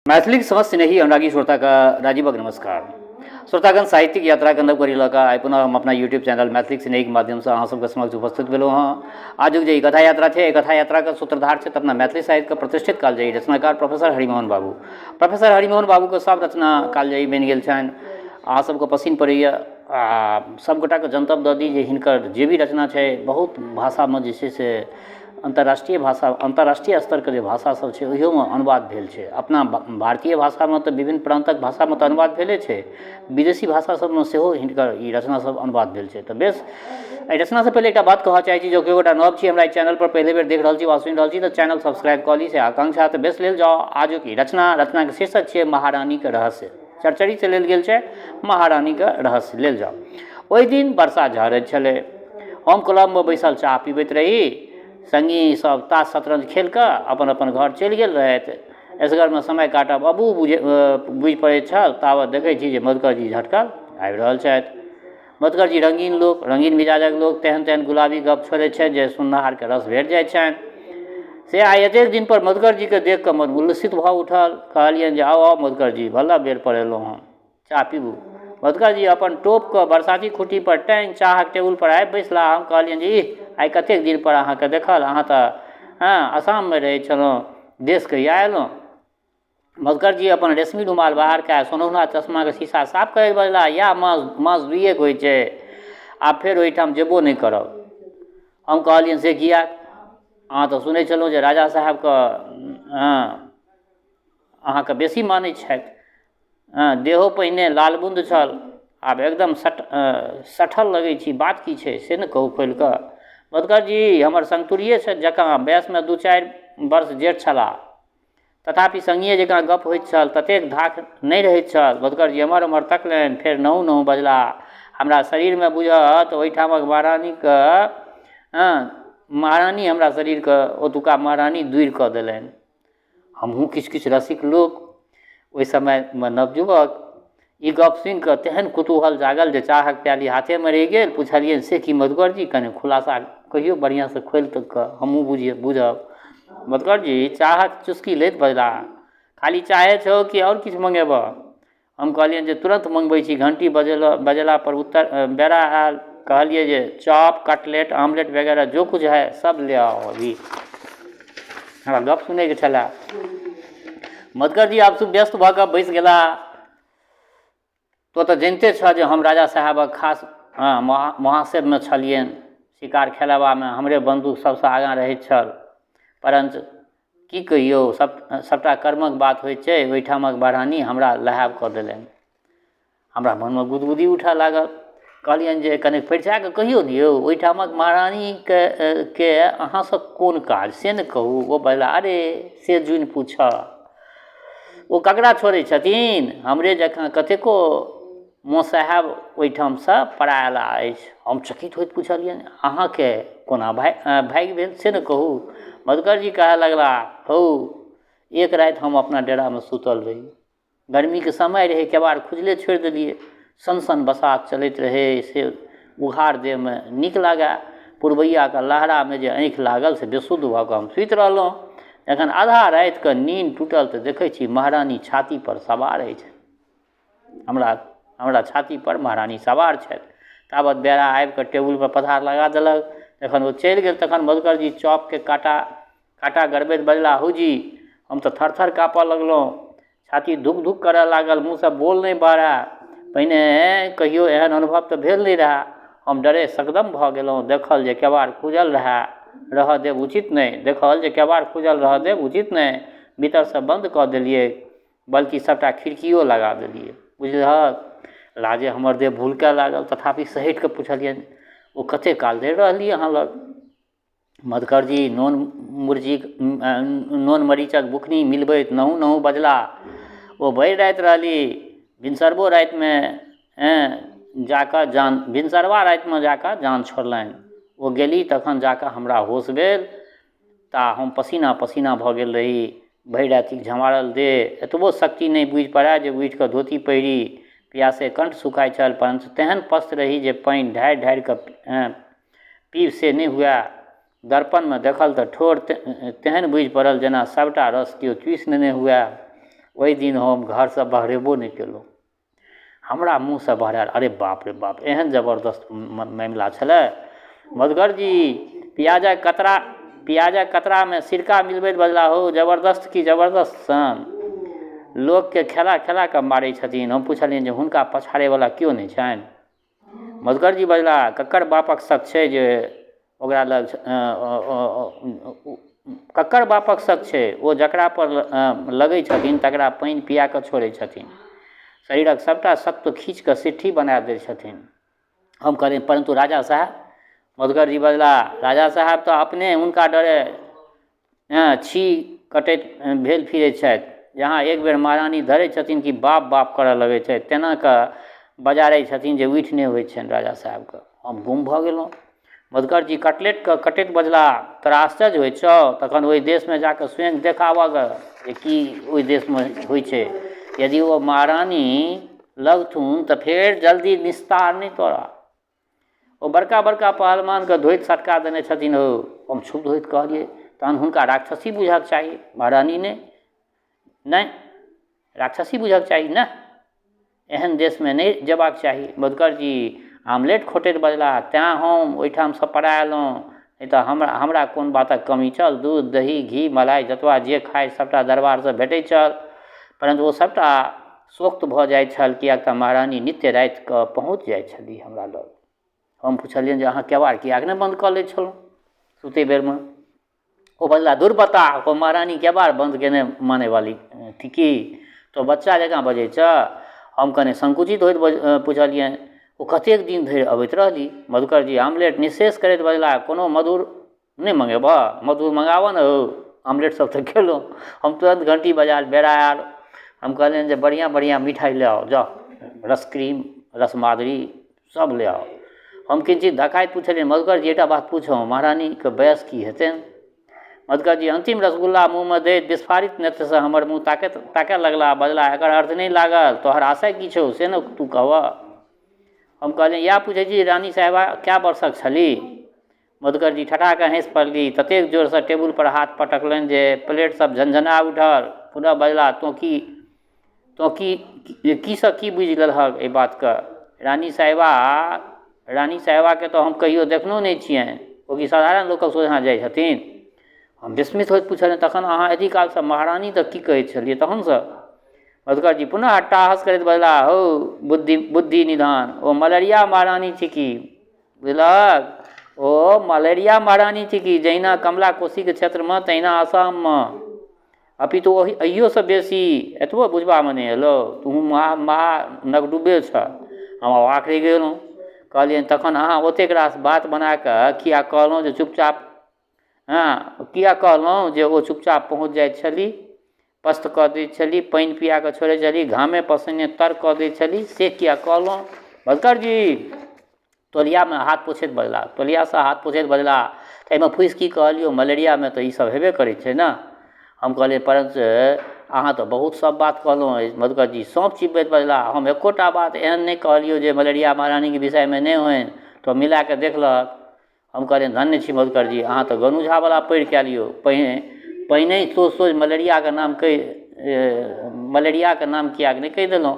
मैथिलीक समस्त स्नेही अनुरागी श्रोताके राजीवक नमस्कार। श्रोतागण, साहित्यिक यात्राके नव कड़ी लऽ कऽ आइ पुनः हम अपना यूट्यूब चैनल मैथिलीक स्नेहीके माध्यमसँ अहाँ सबके समक्ष उपस्थित भेलहुँ हँ। आजुक जे ई कथा यात्रा छै, एहि कथा यात्राके सूत्रधार छथि अपना मैथिली साहित्यके प्रतिष्ठित कालजयी रचनाकार प्रोफेसर हरिमोहन बाबू। प्रोफेसर हरिमोहन बाबूके सब रचना कालजयी बनि गेल छनि, अहाँ सबके पसिन पड़ैए आ सबगोटाके जनतब दऽ दी जे हिनकर जे भी रचना छै बहुत भाषामे जे छै से अन्तर्राष्ट्रीय भाषा, अन्तर्राष्ट्रीय स्तरके जे भाषा सब छै ओहियोमे अनुवाद भेल छै। अपना भारतीय भाषामे तऽ विभिन्न प्रान्तक भाषामे तऽ अनुवाद भेले छै, विदेशी भाषा सबमे सेहो हिनकर ई रचना सब अनुवाद भेल छै। तऽ बेस, एहि रचनासँ पहिले एकटा बात कहऽ चाहै छी, जँ केओ गोटा नव छी, हमरा एहि चैनलपर पहिले बेर देख रहल छी वा सुनि रहल छी, तऽ चैनल सब्सक्राइब कऽ ली, से आकांक्षा। तऽ बेस, लेल जाउ आजुक ई रचना। रचनाके शीर्षक छियै महारानीके रहस्य। चर्चरीसँ लेल गेल छै महारानीके रहस्य। लेल जाउ। ओहि दिन वर्षा झहरैत छलै। हम क्लबमे बैसल चाह पीबैत रही। सङ्गी सब ताश शतरञ्ज खेल कऽ अपन अपन घर चलि गेल रहथि। एसगरमे समय काटब अबूह बुझि पड़ैत छल। तावत देखै छी जे मधुकर जी झटकल आबि रहल छथि। मधुकर जी रङ्गीन लोक, रङ्गीन मिजाजक लोक। तेहन तेहन गुलाबी गप छोड़ै छथि जे सुननिहारके रस भेट जाइ छनि। से आइ एतेक दिनपर मधुकर जीके देखि कऽ मन उल्लसित भऽ उठल। कहलियनि जे आउ आउ मधुकर जी, भला बेर पर एलहुँ हँ, चाह पीबू। मधुकर जी अपन टोपके बरसाती खुट्टीपर टाँगि चाहक टेबुलपर आबि बैसलाह। हम कहलियनि जे इह, आइ कतेक दिनपर अहाँके देखल। अहाँ तऽ हँ आसाममे रहै छलहुँ, देश कहिया एलहुँ? मधुकर जी अपन रेशमी रुमाल बाहर कए सोनौना चश्माके शीशा साफ करैत बजलाह, इएह मास, मास दुइएके होइ छै, आब फेर ओहिठाम जेबो नहि करब। हम कहलियनि, से किएक? अहाँ तऽ सुनै छलहुँ जे राजा साहेबके हँ अहाँके बेसी मानै छथि। हँ, देहो पहिने लाल बुन्द छल, आब एकदम सठल लगै छी। बात की छै से ने कहू खोलि कऽ। मधुकर जी हमर संगतुरिये जकाँ वयसमे 2-4 वर्ष जेठ छलाह, तथापि संगिए जकाँ गप होइत छल, ततेक धाख नहि रहैत छल। मधुकर जी एम्हर ओम्हर तकलनि, फेर नहु नहु बजलाह, हमरा शरीरमे बुझत ओहिठामक महारानीके, हँ, महारानी हमरा शरीरके ओतुका महारानी दूरि कऽ देलनि। हमहूँ किछु किछु रसिक लोक, ओहि समयमे नवयुवक, ई गप सुनिकऽ तेहन कुतूहल जागल जे चाहक प्याली हाथेमे रहि गेल। पुछलियनि, से की मधुकर जी, कने खुलासा कहियौ, बढ़िआँसँ खोलि कऽ हमहूँ बुझब। मधुकर जी चाहक चुस्की लैत बजलाह, खाली चाहे छौ कि आओर किछु मङ्गेबह? हम कहलियनि जे तुरन्त मङ्गबै छी। घण्टी बजेला पर उत्तर बेरा आयल। कहलियै जे चॉप, कटलेट, आमलेट वगैरह जो कुछ है सब ले आओ अभी। हमरा गप सुनैके छलए। मधुकर जी आब व्यस्त भऽ कऽ बैस गेला। तो तऽ जनिते छह जे हम राजा साहेबक खास महासेवमे छलियनि। शिकार खेलेबामे हमरे बन्दूक सबसँ आगाँ रहैत छल। परञ्च की कहियौ, सब सबटा कर्मक बात होइ छै। ओहिठामक महारानी हमरा लहाएब कऽ देलनि। हमरा मनमे गुदगुदी उठऽ लागल। कहलियनि जे कने फरिछा कऽ कहियौ ने यौ, ओहिठामक महारानीके के अहाँसँ कोन काज, से ने कहू। ओ बजला, अरे से जुनि पूछऽ, ओ ककरा छोड़ै छथिन? हमरे जकाँ कतेको मोसाहेब ओहिठामसँ पड़ा अयला अछि। हम चकित होइत पुछलियनि, अहाँके कोना भागि भेल, से ने कहू। मधुकर जी कहऽ लगला, हौ, एक राति हम अपना डेरामे सुतल रही। गर्मीके समय रहै, केबाड़ खुजले छोड़ि देलियै। सन सन बसात चलैत रहै, से उघार देहमे नीक लागए। पुरबैयाके लहरामे जे आँखि लागल से बेसुध भऽ कऽ हम सुति रहलहुँ। जखन आधा रातिके नीन टूटल तऽ देखै छी महारानी छातीपर सवार अछि। हमरा हमरा छातीपर महारानी सवार छथि। ताबत बेरा आबिकऽ टेबुलपर पथार लगा देलक। जखन ओ चलि गेल तखन मधुकर जी चॉपके काँटा काँटा गड़बैत बजला, हौ जी, हम तऽ थर थर काँपऽ लगलहुँ, छाती धुक धुक करऽ लागल, मुँहसँ बोल नहि बहराए। पहिने कहियो एहन अनुभव तऽ भेल नहि रहए। हम डरे सकदम भऽ गेलहुँ। देखल जे केबाड़ खुजल रहए रहऽ देब उचित नहि। देखल जे केबाड़ खुजल रहऽ देब उचित नहि। भीतरसँ बन्द कऽ देलियै, बल्कि सभटा खिड़कियो लगा देलियै। बुझलहक, लाजे हमर देह भुलकऽ लागल। तथापि सहटि कऽ पुछलियनि, ओ कतेक काल धरि रहली अहाँ लग? मधुकर जी नोन मुर्जी नोन मरीचक बुकनी मिलबैत नहु नहु बजला, ओ भरि राति रहली। भिनसरबो रातिमे जाकऽ जान भिनसरबा रातिमे जाकऽ जान छोड़लनि। ओ गेली तखन जाकऽ हमरा होश भेल। ता हम पसीना पसीना भऽ गेल रही। भरि रातिक झमारल देह, एतबो शक्ति नहि बुझि पड़ए जे उठिकऽ धोती पहिरी। पियासे कण्ठ सुखाइ छल, परन्तु तेहन पस्त रही जे पानि ढारि ढारिकऽ पीब से नहि हुए। दर्पणमे देखल तऽ ठोर तेहन बुझि पड़ल जेना सभटा रस केओ चूसि नेने हुए। ओहि दिन हम घरसँ बहरेबो नहि केलहुँ। हमरा मुँहसँ बहरायल, अरे बाप रे बाप, एहन जबरदस्त मामिला छलै। मधुकर जी प्याजक कतरा प्याजक कतरामे सिरका मिलबैत बजला, हौ जबरदस्त की जबरदस्त सन लोकके खेला खेला कऽ मारै छथिन। हम पुछलियनि जे हुनका पछाड़ैवला केओ नहि छनि? मधुकर जी बजला, ककर बापक शक छै जे ओकरा लग, ककर बापक शक छै, ओ जकरा पर लगै छथिन तकरा पानि पिया कऽ छोड़ै छथिन, शरीरक सबटा सत्व खींच कऽ सिट्ठी बना दै छथिन। हम कहलियनि, परन्तु राजा साहेब? मधुकर जी बजला, राजा साहेब तऽ अपने हुनका डरे छी कटैत भेल फिरै छथि। जहाँ एक बेर महारानी धरै छथिन कि बाप बाप करऽ लगै छथि, तेना कऽ बजारै छथिन जे उठि नहि होइ छनि राजा साहेबके। हम गुम भऽ गेलहुँ। मधुकर जी कटलेटके कटैत बजला, तोरा आश्चर्य होइ छौ? तखन ओहि देशमे जाकऽ स्वयं देख आबऽ गऽ जे की ओहि देशमे होइ छै। यदि ओ महारानी लगथुन तऽ फेर जल्दी निस्तार नहि तोरा। ओ बड़का बड़का पहलमानके धोधि सटका देने छथिन हौ। हम क्षुब्ध होइत कहलियै, तहन हुनका राक्षसी बुझऽके चाही, महारानी नहि। नहि, राक्षसी बुझऽके चाही ने, एहन देशमे नहि जेबाक चाही। मधुकर जी आमलेट खोटैत बजलाह, तेँ हम ओहिठामसँ पड़ा अयलहुँ, नहि तऽ हमरा हमरा कोन बातक कमी छल? दूध, दही, घी, मलाइ जतबा जे खाइ सभटा दरबारसँ भेटैत छल, परन्तु ओ सभटा सोख्त भऽ जाइत छल, किएक तऽ महारानी नित्य रातिकऽ पहुँच जाइत छलीह हमरा लग। हम पुछलियनि जे अहाँ केबाड़ किएक नहि बन्द कऽ लै छलहुँ सुतै बेरमे? ओ बजला, दुर बताह, ओ महारानी केबाड़ बन्द केने मानैवाली थिकी? तो बच्चा जकाँ बजै छह। हम कने संकुचित होइत पुछलियनि, ओ कतेक दिन धरि अबैत रहली? मधुकर जी आमलेट निःशेष करैत बजला, कोनो मधुर नहि मङ्गेबह? मधुर मङ्गाबऽ ने हौ, आमलेट सब तऽ खेलहुँ। हम तुरन्त घण्टी बजायल, बेरा आयल। हम कहलियनि जे बढ़िआँ बढ़िआँ मिठाइ लए आउ, जाउ, रसक्रीम, रसमाधुरी सब ले आउ। हम किञ्चित धखाइत पुछलियनि, मधुकर जी, एकटा बात पूछौं, महारानीके बयस की हेतनि? मधुकर जी अन्तिम रसगुल्ला मुँहमे दैत विस्फारित नेत्रसँ हमर मुँह ताकैत ताकय लगलाह। बजलाह, एकर अर्थ नहि लागल, तोहर आशय की छौ से ने तू कहबह। हम कहलियनि, इएह पूछै छी रानी साहेबा कए वर्षक छली? मधुकर जी ठठा कऽ हँसि पड़ली। ततेक जोरसँ टेबुलपर हाथ पटकलनि जे प्लेट सब झनझना उठल। पुनः बजलाह, तोँ की तोँ की कीसँ की बुझि लेलहक एहि बातके? रानी साहिबा रानी साहिबाके तऽ हम कहियो देखनो नहि छियनि। ओ की साधारण लोकक सोझाँ जाइ छथिन? हम विस्मित होइत पुछलियनि, तखन अहाँ एहि कालसँ महारानी तऽ की कहै छलियै तखनसँ? मधुकर जी पुनः अट्टाहस करैत बजलाह, हौ बुद्धि बुद्धि निधान, ओ मलेरिया महारानी छिकी, बुझलहक? ओ मलेरिया महारानी छिकी, जहिना कमला कोशीके क्षेत्रमे तहिना आसाममे, अपितु ओहि अहियोसँ बेसी। एतबो बुझबामे नहि एलौ? तू महा महा नगडुब्बे छह। हम अवाक रहि गेलहुँ। कहलियनि, तखन अहाँ ओतेक रास बात बनाकऽ किया कहलहुँ जे चुपचाप, हँ, किया कहलहुँ जे ओ चुपचाप पहुँच जाइत छली, पस्त कऽ दैत छली, पानि पिया कऽ छोड़ै छली, घामे पसीने तर कऽ दैत छली, से किया कहलहुँ? मधुकर जी तौलियामे हाथ पोछैत बजला, तौलियासँ हाथ पोछैत बजला, एहिमे फूसि की कहलियौ, मलेरियामे तऽ ई सब हेबे करै छै ने। हम कहलियै, परञ्च अहाँ तऽ बहुत सब बात कहलहुँ अछि। मधुकर जी सौंफ चिबबैत बजला, हम एकोटा बात एहन नहि कहलियौ जे मलेरिया महारानीके विषयमे नहि होइन, तऽ मिलाके देख लहक। हम कहलियनि, धन्य छी मधुकर जी, अहाँ तऽ गोनू झावला पढ़ि कऽ लियौ, पहिने पहिने सोझ सोझ मलेरियाके नाम कहि मलेरियाके नाम किएक नहि कहि देलहुँ?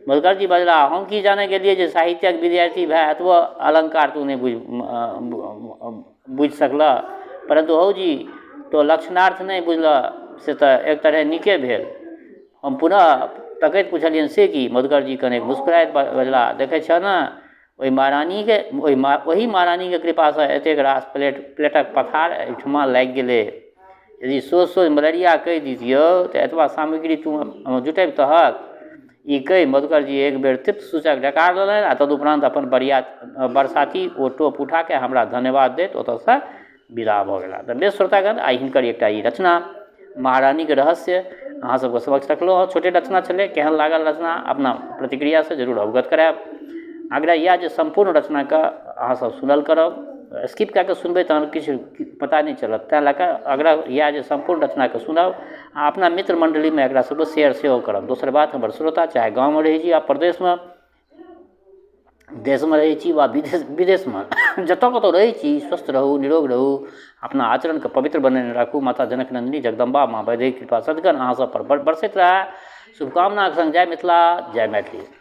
मधुकर जी बजलाह, हम की जानै गेलियै जे साहित्यक विद्यार्थी भए एतबो अलङ्कार तू नहि बुझि बुझि सकलह। परन्तु हौ जी, तोँ लक्षणार्थ नहि बुझलह से तऽ एक तरहे नीके भेल। हम पुनः तकैत पुछलियनि, से की? मधुकर जी कनेक मुस्कुराइत बजलाह, देखै छह ने, ओहि महारानीके ओहि ओहि महारानीके कृपासँ एतेक रास प्लेट प्लेटक पथार एहिठुमा लागि गेलै। यदि सोझ सोझ मलेरिया कहि दितियौ तऽ एतबा सामग्री तू जुटबितहक? ई कहि मधुकर जी एक बेर तृप्त सूचक डकार लेलनि आ तदुपरान्त अपन बरियात बरसाती ओ टोप उठाके हमरा धन्यवाद दैत ओतऽसँ विदा भऽ गेलाह। तऽ बेस श्रोतागण, आइ हिनकर एकटा ई रचना महारानीके रहस्य अहाँ सबके समक्ष रखलहुँ हँ। छोटे रचना छलै। केहन लागल रचना, अपना प्रतिक्रियासँ जरूर अवगत करायब। आग्रह इएह जे सम्पूर्ण रचनाके अहाँ सब सुनल करब। स्किप कए कऽ सुनबै तहन किछु पता नहि चलत। ताहि लए कऽ आग्रह इएह जे सम्पूर्ण रचनाके सुनब आ अपना मित्र मण्डलीमे एकरा सबके शेयर सेहो करब। दोसर बात, हमर श्रोता चाहे गाँवमे रहै छी आ प्रदेशमे, देशमे रहै छी वा विदेश विदेशमे, जतऽ कतौ रहै छी, स्वस्थ रहू, निरोग रहू, अपना आचरणके पवित्र बनेने राखू। माता जनक नन्दिनी जगदम्बा माँ वैदेही कृपा सदिखन अहाँ सब पर बरसैत रहए। शुभकामनाके सङ्ग जय मिथिला, जय मैथिली।